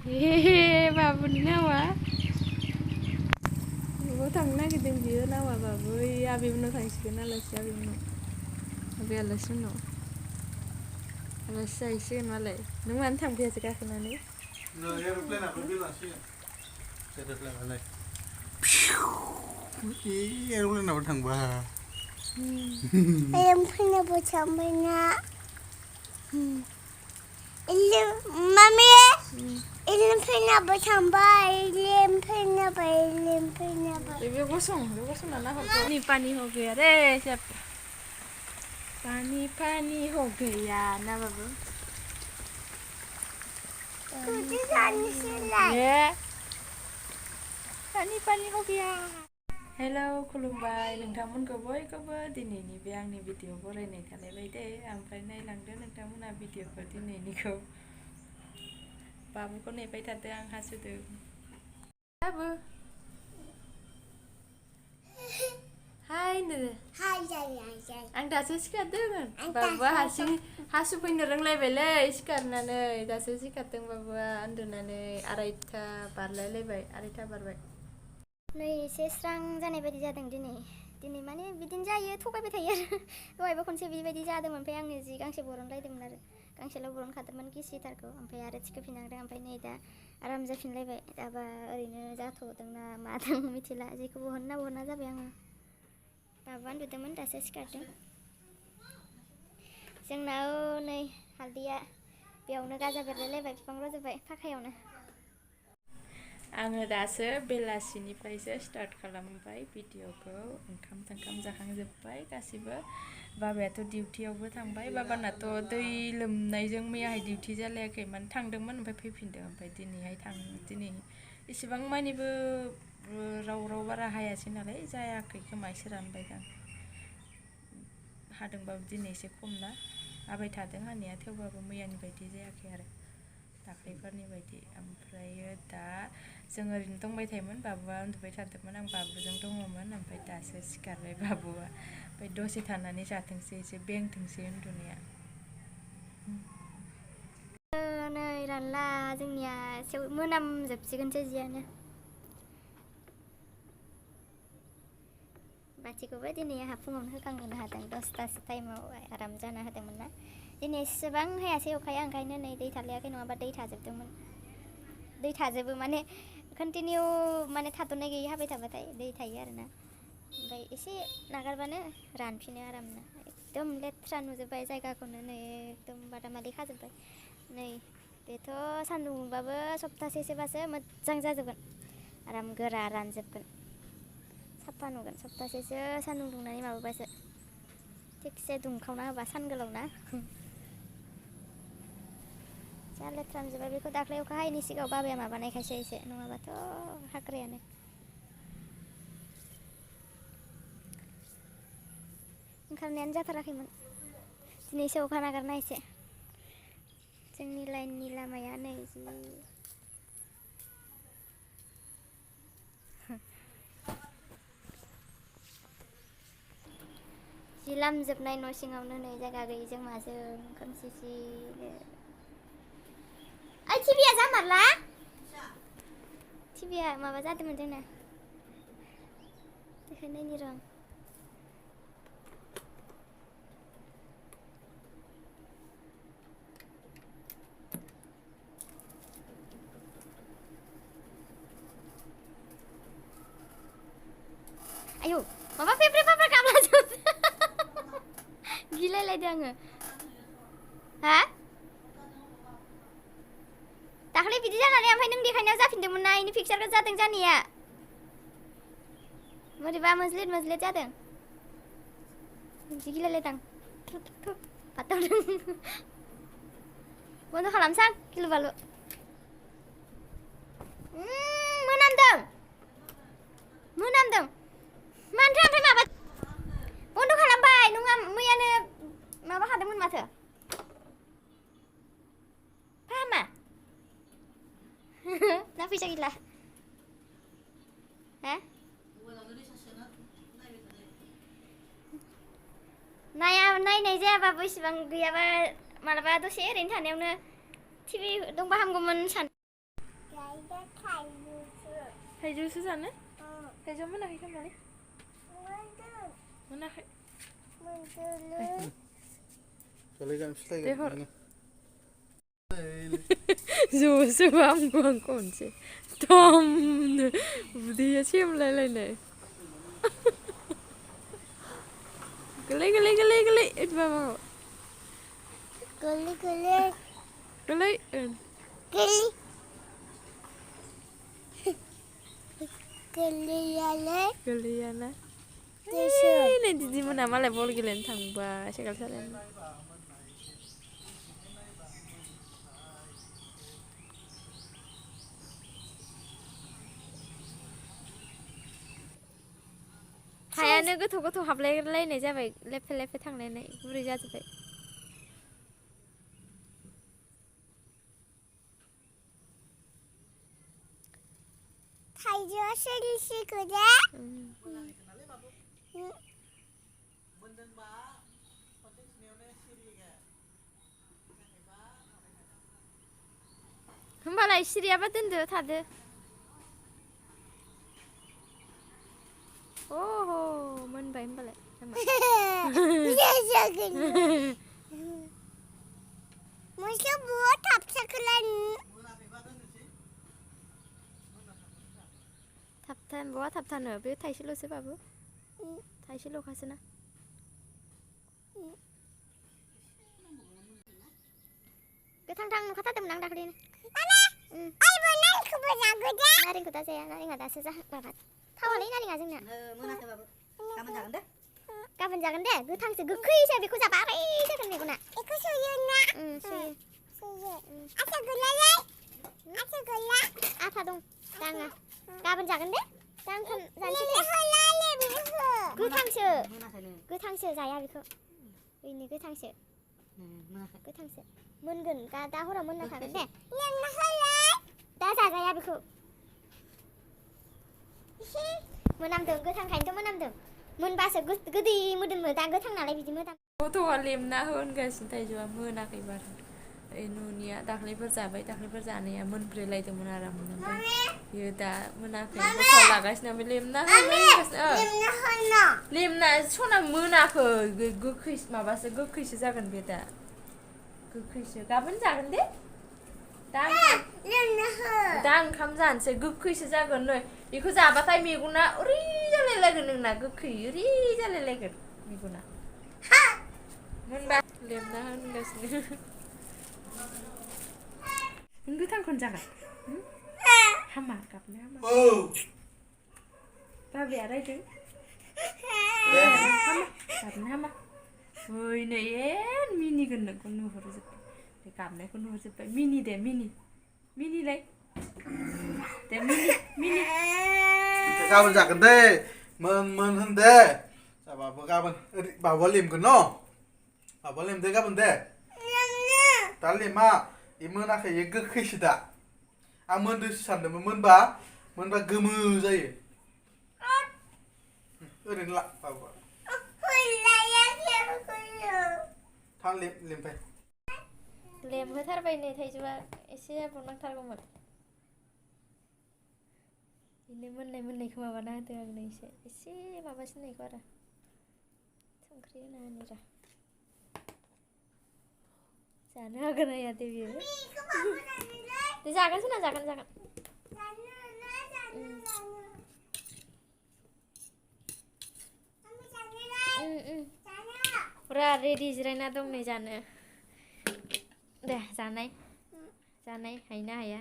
Hehehe, babuनि नावा बबाव थांनो नागिरदों बियो नावाबाबो आबैमोननाव थांसिगोन आलासि आबैमोननाव आबै आलासिमोननाव आलासि जाहैसिगोन मालाय नों मानो थांफैयासै गाखोनानै एर'प्लेनाबो बिरलांसिगोन एर'प्लेनालाय एर'प्लेनाबो थांबाय एर'प्लेनाबो थांबायना मामि एर'प्लेनाबो थांबाय एर'प्लेनाबो बेयाव गसंना नाहरथ' पानी हो गया रे सब पानी पानी हो गया ना बाबू पानी पानी हो गया हेलौ खुलुमबाय नोंथांमोनखौ बयखौबो दिनैनि बे आंनि भिडिअ बरायनाय खालायबाय दे ओमफ्राय नायलांदो नोंथांमोना भिडिअखौ दिनैनिखौ बाबुखौ नेबाय थादो आं हासुदों बाबु हाय नो आं दासो सिखारदों बाबुआ हारसिं हासुफैनो रोंलायबायलै सिखारनानै दासो सिखारदों बाबुआ उन्दुनानै आरायथा बारलायलायबाय आरायथा बारबाय नै एसे स्रां जानाय बायदि जादों दिनै माने बिदिनो जायो थगायबाय थायो आरो दहायबो खनसे बेबायदि जादोंमोन ओमफ्राय आङो जि गांसे बरनलायदोंमोन आरो गांसेल' बरनखादोंमोन गिसिथारखौ ओमफ्राय आरो थिखोफिननांदों ओमफ्राय नै दा आराम जाफिनलायबाय दाबा ओरैनो जाथ'दोंना मादों मिथिला जेखौ बहनना जाबाय आङो बाबुआ उन्दुदोंमोन दासो सिखारदों जोंनाव नै हालदैया बेयावनो गाजा बेरलायलायबाय बिफां रज'बाय फाखायावनो आङो दासो बेलासिनिफ्रायसो स्टार्ट खालामबाय भिडिअखौ ओंखाम जाखांजोब्बाय गासिबो बाबायाथ' डिउटियावबो थांबाय बाबानाथ' दै लोमनायजों मैयाहाय डिउटि जालायाखैमोन थांदोंमोन ओमफ्राय फैफिनदों ओमफ्य दिनै इसेबां मानिबो राव बारा हायासै नालाय जायाखै खोमा एसे रानबायदां हादोंबाबो दिनै एसे खम ना हाबाय थादों हानाया थेवबाबो मैयानि बायदि जायाखै आरो दाख्लैफोरनि बायदि ओमफ्रायो दा जों ओरैनो दंबाय थायोमोन बाबुआ उन्दुबाय थादोंमोन आं बाबुजों दङमोन ओमफ्राय दासो सिखारबाय बाबुआ ओमफ्राय दसे थानानै जाथोंसै एसे बेंथोंसै उन्दुनाया नै रानला जोंनिया मोनामजोबसिगोनसो जियानो बाथिखौबो दिनै आंहा फुङावनो होखांनो हादों 10थासो टाइमाव आराम जाना होदोंमोन ना दिनै एसेबां हायासै अखाया ओंखायनो नै दै थालायाखै नङाबा दै थाजोबदोंमोन दै थाजोबो माने कन्टिनिउ माने थाद'नाय गैयै हाबाय थाबाथाय दै थायो आरोना ओमफ्राय एसे नागारबानो रानफिनो आरामनो एकदम लेथ्रा नुजोब्बाय जायगाखौनो नै एकदम बादामालि खाजोब्बाय नै बेथ' सान्दुं दुंबाबो सप्तासेसोबासो मोजां जाजोबगोन आराम गोरा रानजोबगोन साफा नुगोन सप्तासेसो सान्दुं दुंनानै माबाबासो थिगसे दुंखावना होबा सानगोलाव ना जा लेथ्रा नुजोब्बाय बेखौ दाख्लै अखा हायैनि सिगाङाव बाबाया माबानायखायसो एसे नङाबाथ' हाग्रायानो ओंखारनायानो जाथाराखैमोन दिनैसो अखा नागारना एसे जोंनि लाइननि लामाया नै जि लामजोबनाय न' सिङावनो नै जायगा गैयिजों माजों खोमसिसिनो ओइ टिभिया जामारला टिभिया माबा जादोंमोन जोंना बेखायनो नायनि र' आयौ माबा फेब्रे फाब्रा गाबला जोबदों गिलायलायदों आङो हा दाख्लै बिदि जानानै ओमफ्राय नों देखायनायाव जाफिनदोंमोन ना इनि पिक्सारखौ जादों जानाया बोरैबा मोज्लेद जादों बिदि गिलायलायदां बाथावदों बन्द' खालामसां गिलु बालु मोनामदों मानोथो ओमफ्राय माबा बन्द' खालामबाय नङा मैयानो माबा खादोंमोन माथो फाहामा ना फैसा गैला हा नायनाय जायाबाबो इसेबां गैयाबा मालाबा दसे ओरैनो थानायावनो टिभि दंबा हामगौमोन थाइजौसो जानो थाइजौ मोनाखै खोमालै मोनाखै दे हर ज'सोबा आंखौ खनसे दमनो उदैया सेमलायलायनाय गोलै गोलै गोलै गोलै माबा गोलै गोलै गोलै गोलै गोलैयालै गोलैयाना दैसो नै दिदि मोना मालाय बल गेलेनो थांबाय साइकेल सालायनो हायानो गोथौ गोथौ हाबलायलायनाय जाबाय लेफे लेफे थांलायनाय गुरै जाजोब्बाय थाइजौआ सोलिसिगौ दे होमबालाय सिरियाबा दोनदो थादो ओहो मोनबाय होमबालाय मोनसे बुआ थाबथाखोलाय थाबथान बहा थाबथानो बे थाइसेल'सो बाबु थाइसेल'खासो ना गोथांथां नुखाथारदोंमोन आं दाख्लैनो नारेंखौ दा जाया नारेंआ दासो माबा थावालै नारेंआ जोंना मोनाखैबाबो गाबोन जागोन दे गाबोन जागोन दे गोथांसो गोखैसो बेखौ जाबा ओरै जागोन मेगना बेखौ सुयो ना सुयो आथा गैलालै आथा गैला आथा दं दाङा गाबोन जागोन दे दा ओंखाम जानोसै गोथांसो मोनाखैनो गोथांसो जाया बेखौ ओइनो गोथांसो मोनाखै गोथांसो मोनगोन दा हराव मोनना थागोन दे लेमना होलाय दा जाजाया बेखौ मोनामदों गोथांखायनोथ' मोनामदों मोनबासो गोदै मोदोमो दा गोथां नालाय बिदि मोदाम गथ'आ लेमना होनगासिनो थाइजौआ मोनाखै बारा ओइ न'निया दाख्लैफोर जाबाय दाख्लैफोर जानाया मोनब्रेलायदोंमोन आरामनो ओमफ्राय बियो दा मोनाखै गथ'आ लागासिनो ओमफ्राय लेमना लेमना सना मोनाखै गोखै माबासो गोखैसो जागोन बे दा गोखैसो गाबोन जागोन दे दा ओंखाम जानोसै गोखैसो जागोन नै बेखौ जाबाथाय मेगना ओरै जालायलायगोन नोंना गोखै ओरै जालायलायगोन मेगना मोनबा लेमना होनगासिनो नों गोथांखौनो जागोन हामा गाबनो हामा बाबाया रायदों गाबनो हामा ओइ नै मिनिगोन नोंखौ नुहुरजोब्बाय बे गाबनायखौ नुहुरजोब्बाय मिनि दे मिनिलाय दे मिनि गाबोन जागोन दे मोन होन दे जाबाबो गाबोन ओरै बाबुआ लेमगोन न बाबुआ लेमदो गाबोन दे दा लेमा बे मोनाखै बे गोखैसो दा आं मोनदोंसो सानदोंमोन मोनबा गोमो जायो ओरैनो ला बाबुआ थां लेमफाय लेमहोथारबाय नै थाइजौआ एसे बावनांथारगौमोन बिदिनो मोननायखौ माबाना होदो आंनो एसे माबासिननायखौ आरो संख्रि होना होनि र' जानो हागोन हाया दे बियो दे जागोन सोना जागोन फुरा रेडि जिरायना दं नै जानो दे जानाय हायोना हाया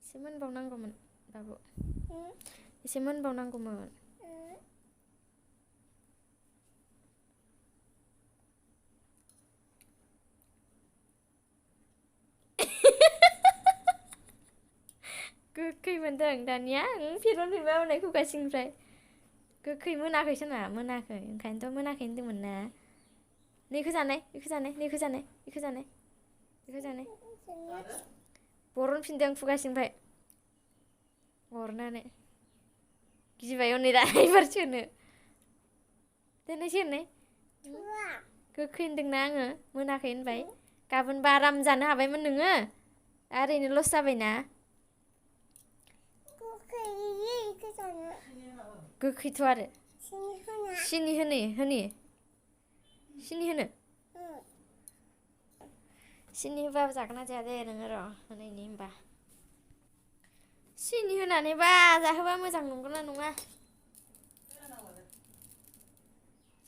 एसे मोनबावनांगौमोन बाबु एसे मोनबावनांगौमोन गोखै मोनदों दानिया फिरबाय हनै खुगा सिंनिफ्राय गोखै मोनाखैसोना मोनाखै ओंखायनोथ' मोनाखै होनदोंमोन ना नैखौ जानाय बरनफिनदों खुगा सिंनिफ्राय हरनानै गिबाय हनै दा एबार सोनो दोननोसै गोखै होनदोंना आङो मोनाखै होनबाय गाबोनबा आराम जानो हाबायमोन नोङो ओरैनो लस जाबायना गोखैथ' आरो सिनि होनो सिनि होबाबो जागोन ना जाया दे नोङो र' होनायनि होमबा सिनि होनानैबा जाहोबा मोजां नंगौ ना नङा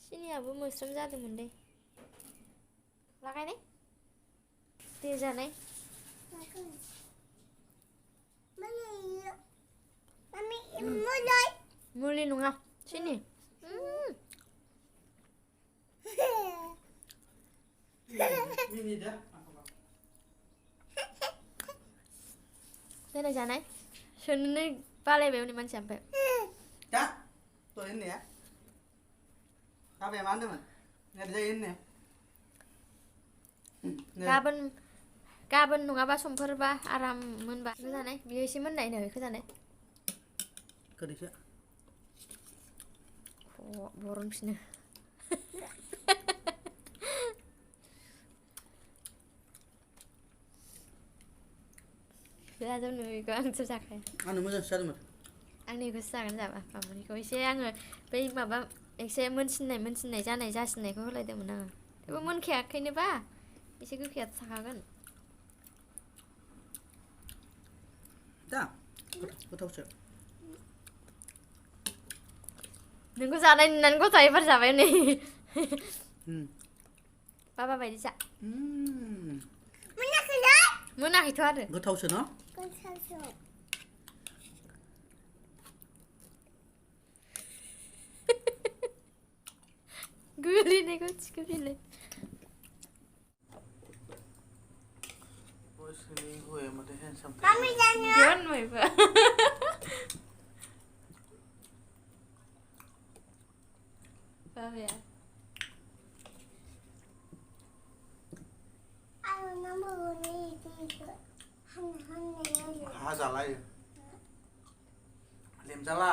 सिनियाबो मोस्रोम जादोंमोन दै लागायनाय दे जानाय मुलि नङा सिनि देनाय जानाय सोनोनो बालायबाय उनि मानसिया ओमफ्राय दा दहाय होननाया बाबाया मा होनदोंमोन गाज्रि जायो होननाया गाबोन नङाबा समफोरबा आराम मोनबा जानाय बियो एसे मोननाय नो बेखौ जानाय गोदैसो बरनफिनो जाजोबनो बेखौ आंथ' जाखाया आंनो मोजांसो जादोंमोन आंनि बेखौसो जागोन जाबा माबानिखौ एसे आङो बै माबा एसे मोनसिननाय जासिननायखौ होलायदोंमोन आङो थेवबो मोनखायाखैनोबा एसे गोखैयाथ' थाखागोन दा गोथावसो नोंखौ जानाय नुनानै गथ'आ एबार जाबाय नै बाबा बायदि जा मोनाखैथ' आरो गोथावसो न गोलैनायखौ थिखोफिनलाय दोनबायबो बाबाया हाजालायो लेमजाला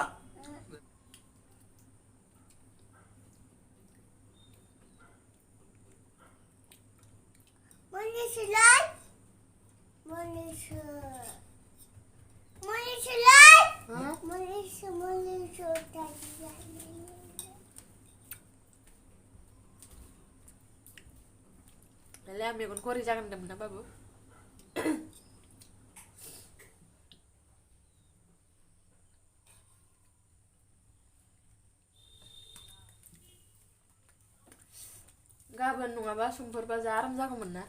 दालाय आं मेगन गरै जागोन होनदोंमोन ना बाबु गाबोन नङाबा समफोरबा जा आराम जागौमोन ना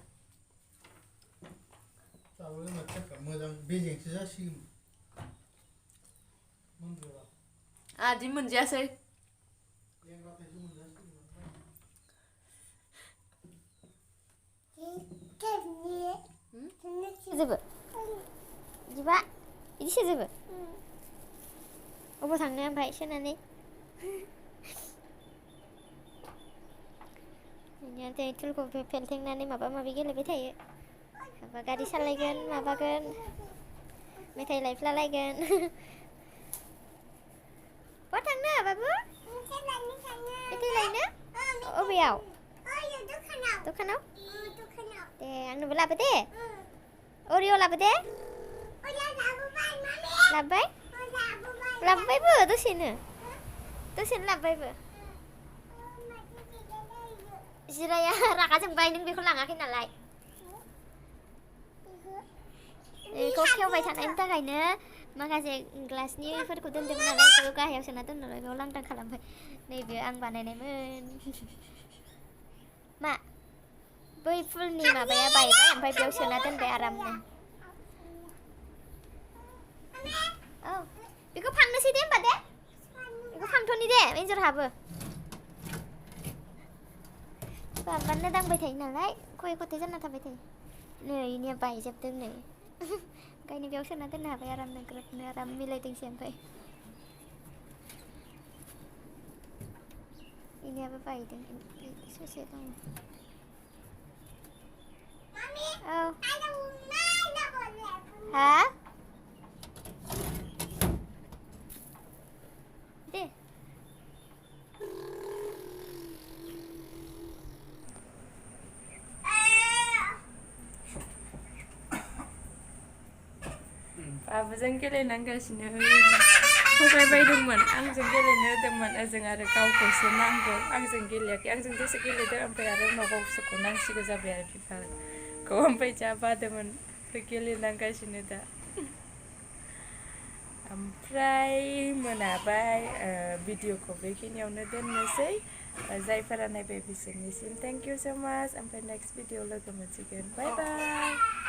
मोजां बेजेंसो जासिगोन आदि मोनजायासै जोबो बिदिबा बिदिसो जोबो अबाव थांनो ओमफ्राय सोनानै बिदिनो थुलखौ फेलथेंनानै माबा माबि गेलेबाय थायो माबा गारि सालायगोन माबागोन मेथाइ लायफ्लालायगोन बहा थांनो बाबु मेथाइ लायनो अबेयाव दखानाव दे आंनोबो लाबो दे अरिअ लाबो दे लाबोबायबो दसेनो लाबोबायबो जिराया रागा जोंबाय नों बेखौ लाङाखै नालाय बेखौ खेवबाय थानायनि थाखायनो माखासे ग्लासनिफोरखौ दोन्दोंमोन नालाय बेखौ गाहायाव सोना दोननानै बेयाव लांदां खालामबाय नैबे आं बानायनायमोन मा बै फुलनि माबाया बायबाय ओमफ्राय बेयाव सोना दोनबाय आरामनो औ बेखौ फांनोसै दे होमबा दे बेखौ फांथ'नि दे एन्जर हाबो बारबानो दांबाय थायो नालाय खय खथे जाना थाबाय थायो नै इनिया बायजोबदों नै ओंखायनो बेयाव सोना दोननो हाबाय आरामनो ग्रोबनो आराम मिलायदोंसै ओमफ्राय इनियाबो बायदों ससे दङ औ हा दे आबोजों गेलेनांगासिनो थगायबायदोंमोन आंजों गेलेनो होदोंमोन ओजों आरो गावखौसो नांगौ आंजों गेलेयाखै आंजों दसे गेलेदो ओमफ्राय आरो उनाव गावसोरखौ नांसिगौ जाबाय आरो फिफाखौ ओमफ्राय जा बादोंमोन गेलेनांगासिनो दा ओमफ्राय मोनाबाय भिडिअखौ बेखिनियावनो दोननोसै जायफोरा नायबाय बिसोरनिसिम थेंक इउ सो माच ओमफ्राय नेक्स्ट भिडिअ लोगो मोनसिगोन बाय बाय